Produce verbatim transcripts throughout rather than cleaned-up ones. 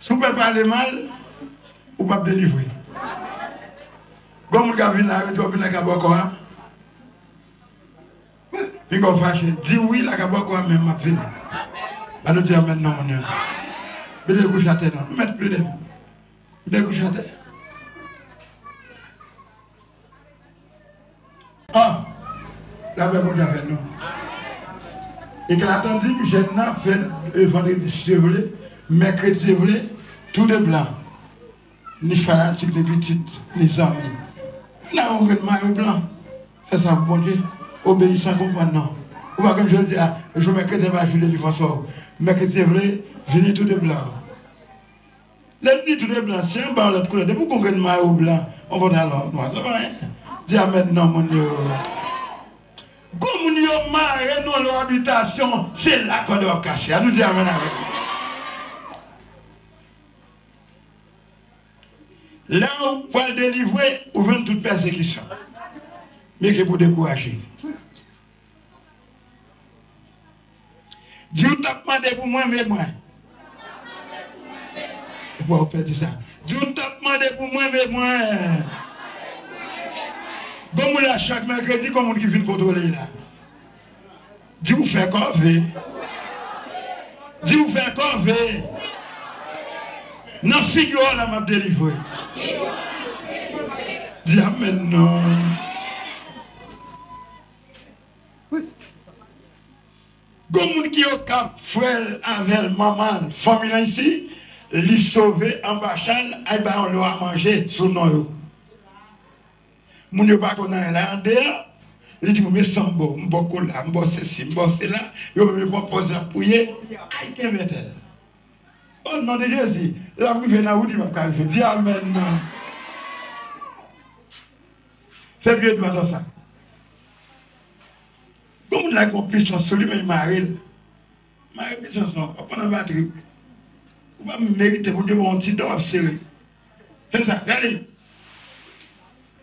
Si w pè pale mal, ou p ap delivre. Gon moun k ap vin la, yo di w ap vin lakay bòkò a. Pinga w fache. Di wi, lakay bòkò a menm m ap vini. Ann nou di amèn non, moun yo. Mete l kouche atè non. Nou mèt plede. Mete l kouche atè. Ah! Lapè Bondye avè nou. Eklatan di m, jèn nan ap fè, e, vandredi, si Dye vle, mèkredi, si Dye vle, tou de blan. Ni fanatik, ni pitit, ni zanmi. Vin ak yon grenn mayo blan. Fè sa pou Bondye. Obeyi san konprann non. Ou pa konn jodi a, jou mèkredi a pa jou delivrans ou. Mèkredi, si Dye vle, vini tou de blan. Lè l di tou de blan, si anba yon lòt koulè, depi w gon grenn mayo blan, yon pantalon nwa, sa pa anyen. Di amèn non, moun yo. Gon moun yo mare nou nan yon abitasyon, se la kòd yo ap kase. Ann nou di amèn avèk mwen. Lè ou pral delivre, ou jwenn tout pèsekisyon. Men ke pou dekouraje. Di w t ap mande pou mwen, men mwen. Epi w pèdi sa. Di w t ap mande pou mwen, men mwen. Gon moun la chak mèkredi, gon moun ki vin kontwole la. Di w fè kòve. Di w fè kòve. Nan figi w la m ap delivre. Di amèn non. Gon moun ki okap, frè l, avè l, manman l, fanmi l isi, li sove anba chay, al bay yon lwa manje sou non yo. Moun yo pa konn anyen la, andeyò, li di, "Men sa m ba w, m ba w kola, m ba w sesi, m ba w sela," yo menm yo pran pòz y ap priye, ay kenbe tèl. O non de Jezi, l ap rive nan wout li p ap ka rive. Di amèn non. Fè pye dwat ou sa. Gon moun la gon pisans sou li, men li mare l. Mare pisans non, w ap pran nan batri. Ou pa merite pou Dye ba w yon ti don w ap sere. Fè sa, gade.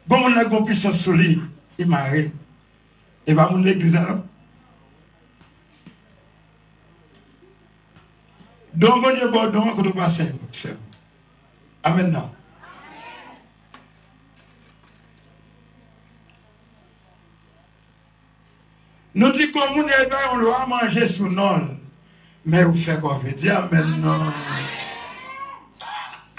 Gon moun la gon pisans sou li, li mare l. E pa moun legliz la non. Don Bondye ba w don an kote w pase, sè. Amèn non. Nou di gon moun y al bay yon lwa manje sou non l. Men ou fè kòve. Di amèn non.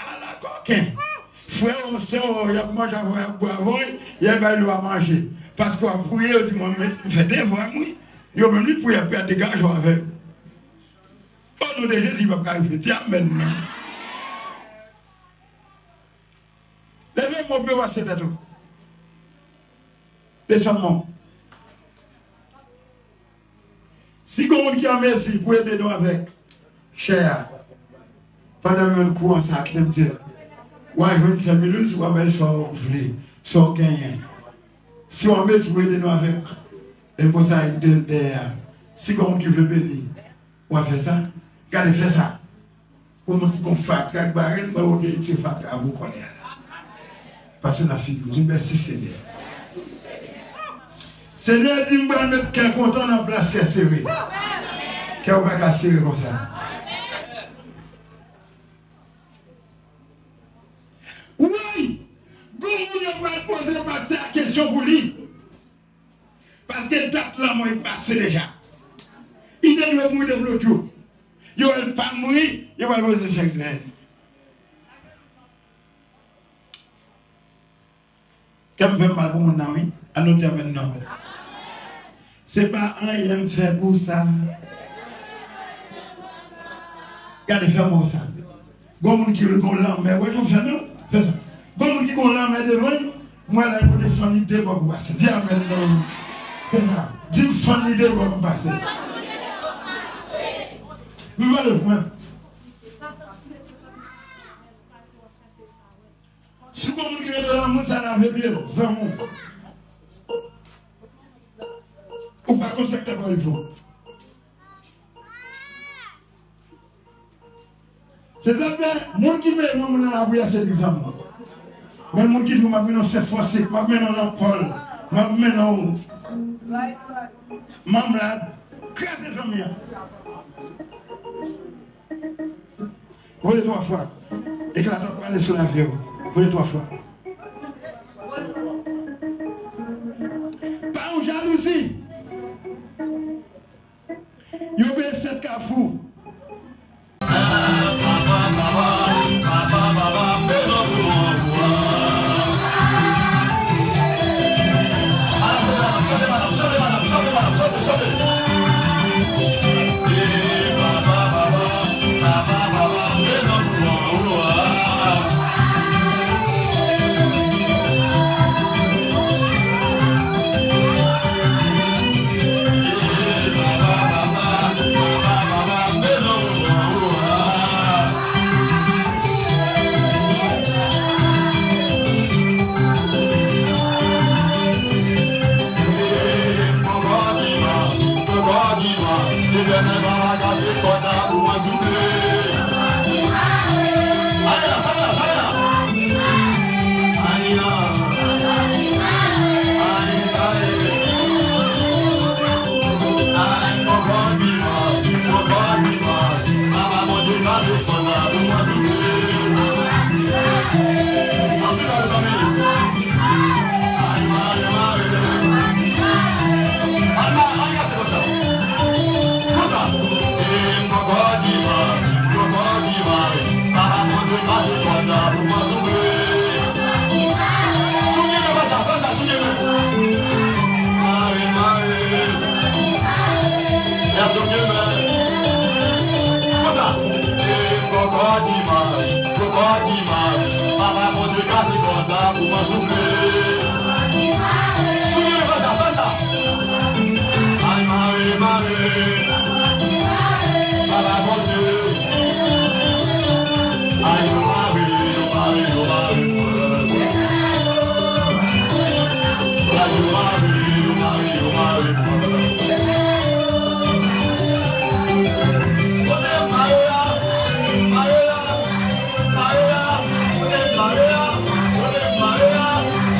Ala koken. Frè w, sè w, y ap manje avè w, y ap bwè avè w, y al bay lwa manje. Paske w ap priye, yo di mwen, men m fè devwa m wi. Yo menm li priye, ap priye degaje w avè yo. O non de Jezi, li p ap ka rive. Di amèn non. Leve men w pi wo pase tèt ou. Desann men w. Si gon moun ki an mezi pou ede nou avèk chè a, pandan m jwenn kouran sa a, kite m di l, w a jwenn Sè Milouz, w a bay sa w vle, sa w genyen. Si w an mezi pou ede nou avèk, e konsa de, dèyè a. Si gon moun ki vle beni, w a fè sa. Gade, fè sa. Ou moun ki gon fatra k bare l, mwen obeyi ti fatra a pou kounye a la. Pase nan figi w. Di mèsi, Senyè. Senyè di m pral met kè kontan nan plas kè sere. Kè w pa ka sere konsa. Woy! Gon moun yo pral poze pastè a kesyon pou li. Paske dat lanmò l pase deja. Li te dwe mouri depi lòt jou. Yo wè l pa mouri, yo pral poze sèks dèyè. Kè m fè m mal pou moun nan wi. Ann nou di amèn non. Se pa anyen m fè pou sa. Gade, fè m wè w sa. Gon moun ki gon lanmè, wè jan w fè non, fè sa. Gon moun ki gon lanmè devan l, mwen la pou defann li de bò pou pase. Di amèn non. Fè sa. Di m fann li de bò pou pase. M pale pou mwen. Si gon moun ki rete nan moun sa lave pye l, zanmi w. Ou pa konn sa k ta pale fò. Se sa k fè, moun ki mennen yon moun nan lapriyè se egzanp. Men moun ki di w m ap mennen w Sen Fransik, m ap mennen w nan Pòl, m ap mennen w Manmlad, kraze zanmi an. Vole twa fwa. Ekla t ap prale sou lavi w. Vole twa fwa. Pa yon jalouzi. Yo peye sèt kafou. Papa Bondye kase kòd la pou mwen soufle. Soufle, fè sa, fè sa. Ay, mare, mare. Papa Bondye. Ay, yo mare, yo mare, yo mare. Ay, yo mare, yo mare, yo mare. Kote mare a? Mare a? Mare a? Kote mare a? Kote mare a?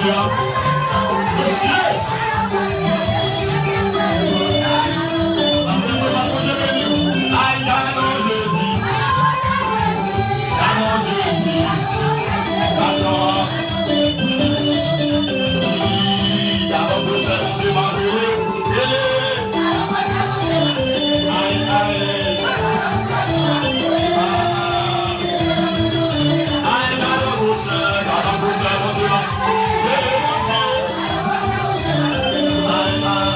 Mesye! Pastè Moyiz, Bondye beni w. Ay, gadon Jezi. Gadon Jezi. Gadon. Gadon dosè Bondye pa vre. Ele. Ay, ay. Ay, gadon dosè, gadon dosè Bondye la. Ele Bondye. Ay, ay.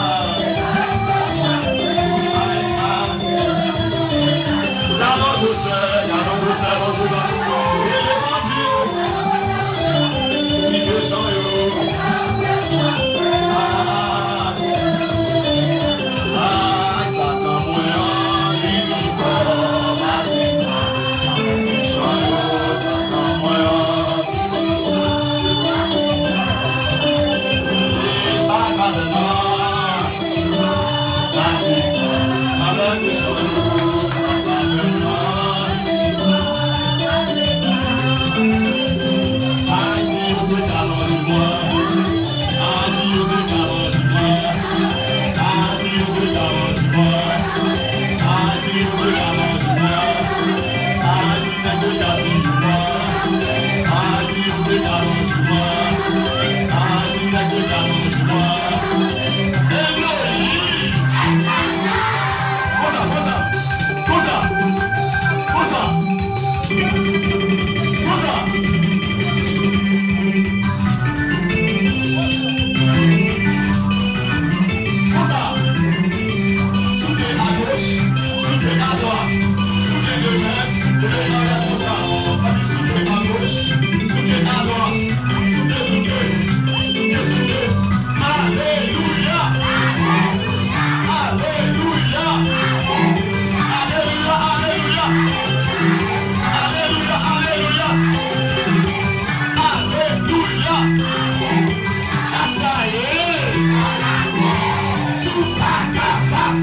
Ay, ay. Gadon dosè, gadon dosè Bondye la. Ele Bondye. Li desann yo. Ah, ah, ah. Ah, Satan mwen an, li vin fò, Satan mwen an. Li sa ka fè nan. Sa se sa, sa fè ke son. Ay, si yo te ka manje mwen. Ay, si yo te ka manje mwen. Ay, si yo te ka manje mwen. Ay, si yo te ka manje mwen. Ay, si nèg yo ka tiye mwen. Ay, si yo te ka manje mwen. Ay, si nèg yo ka manje mwen. Eloyi! Konsa, konsa, konsa, konsa, konsa. Konsa. Souke agoch, souke adwat, souke de men, leve nan lè konsa. Ann di souke agoch, souke adwat, souke, souke, souke, souke. Alelouya! Alelouya! Alelouya, alelouya! Alelouya, alelouya! Alelouya! Sa, sa ye! Si w pa kapab,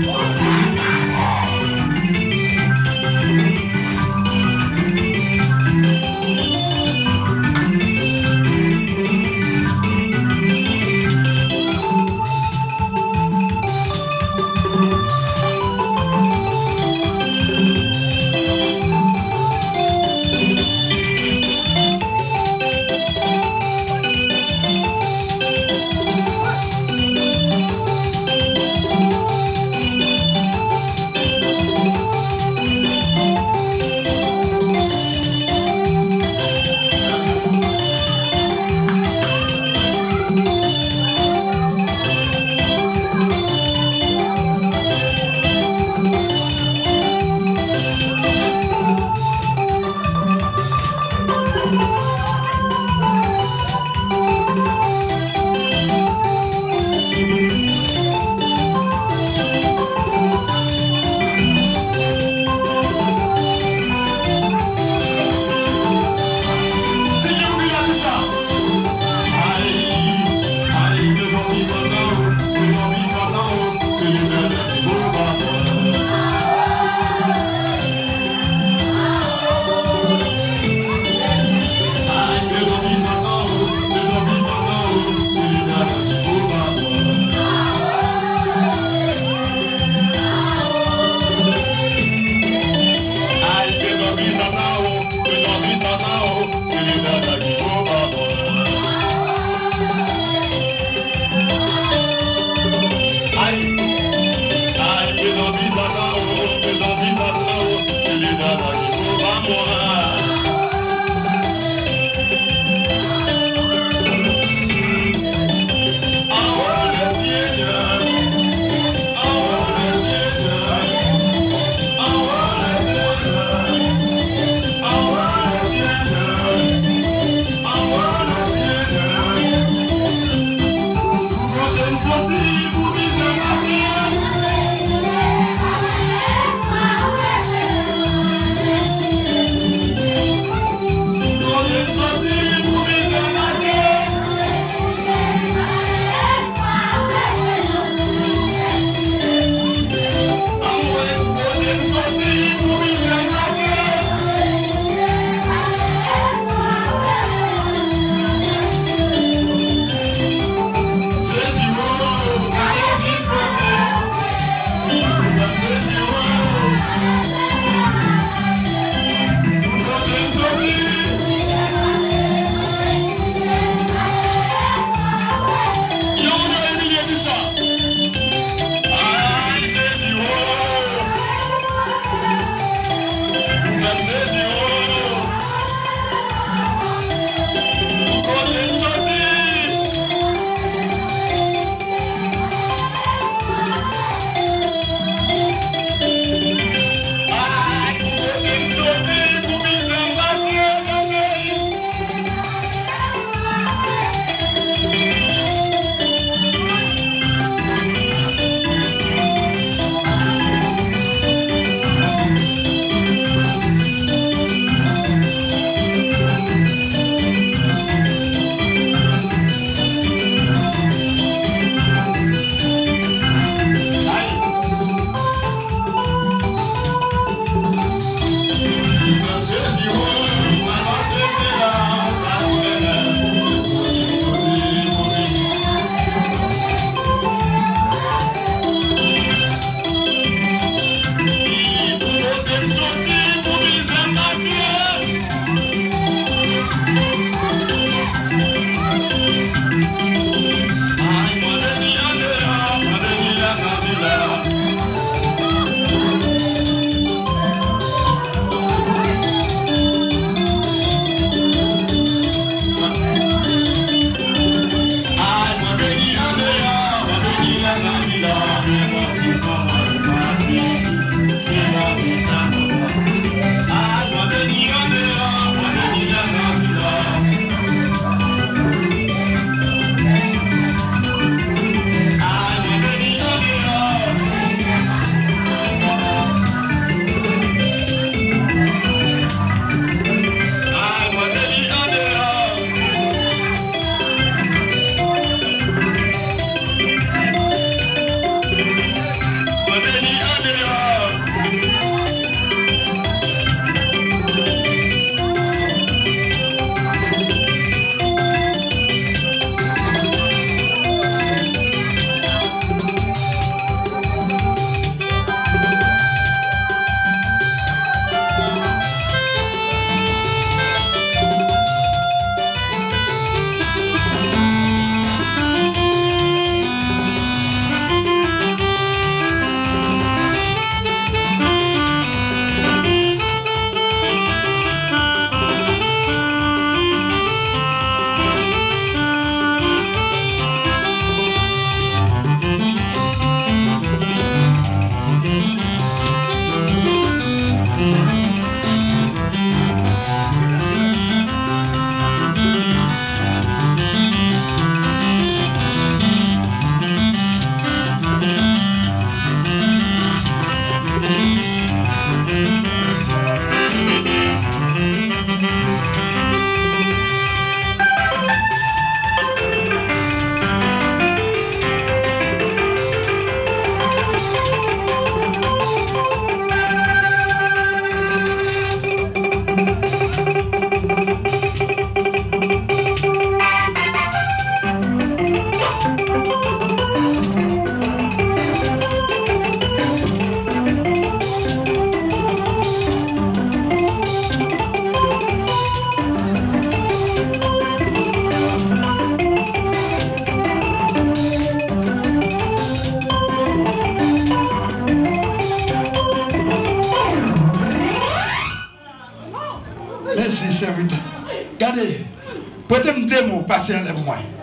se anlè pou mwen.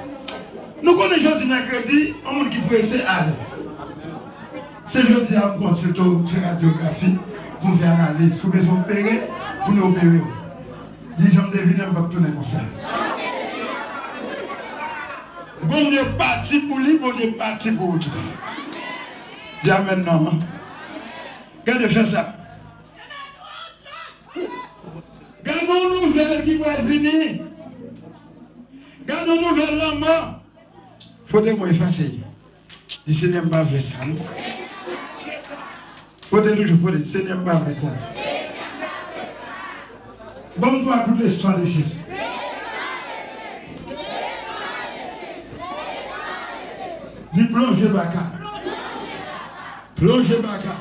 Nou konnen jodi mèkredi, yon moun ki prese ale. Se jodi a m konsilte w, m fè radyografi, pou m fè analiz. Si w bezwen opere, pou nou opere w. Di jan m te vini an, m p ap tounen konsa. Bondye pati pou li, Bondye pati pou ou tou. Di amèn non. Gade fè sa. Gade yon nouvèl ki pral vini. Gade yon nouvèl lanmò. Foto mwen efase. Di, Senyè, m pa vle sa, non. Frote toujou, frote. Senyè, m pa vle sa. Ban m twa kout le sang de Jésus. Di, plonje baka. Plonje baka.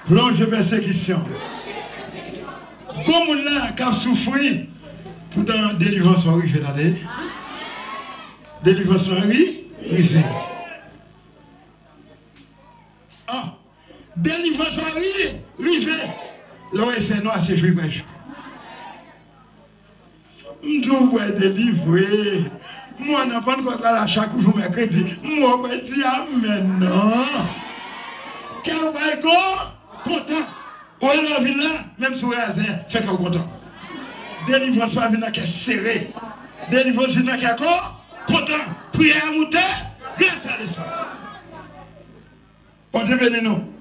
Plonje pèsekisyon. Gon moun la k ap soufri. Poutan delivrans ou rive, tande. Delivrans ou ri, rive. Ah, delivrans ou ri, rive. Lè w fè nwa, se jou pral jou. M di w pral delivre. Mwen nan Pannkòt la, la chak jou mèkredi. Mwen pral di amèn non. Kè w pral kon, kontan. Ou wè lè w vin la, menm si w razè, fè kè w kontan. Delivrans pa vin nan kè sere. Delivrans vin nan kè kon, kontan. Priyè a moute, gras a desann. Bondye beni nou.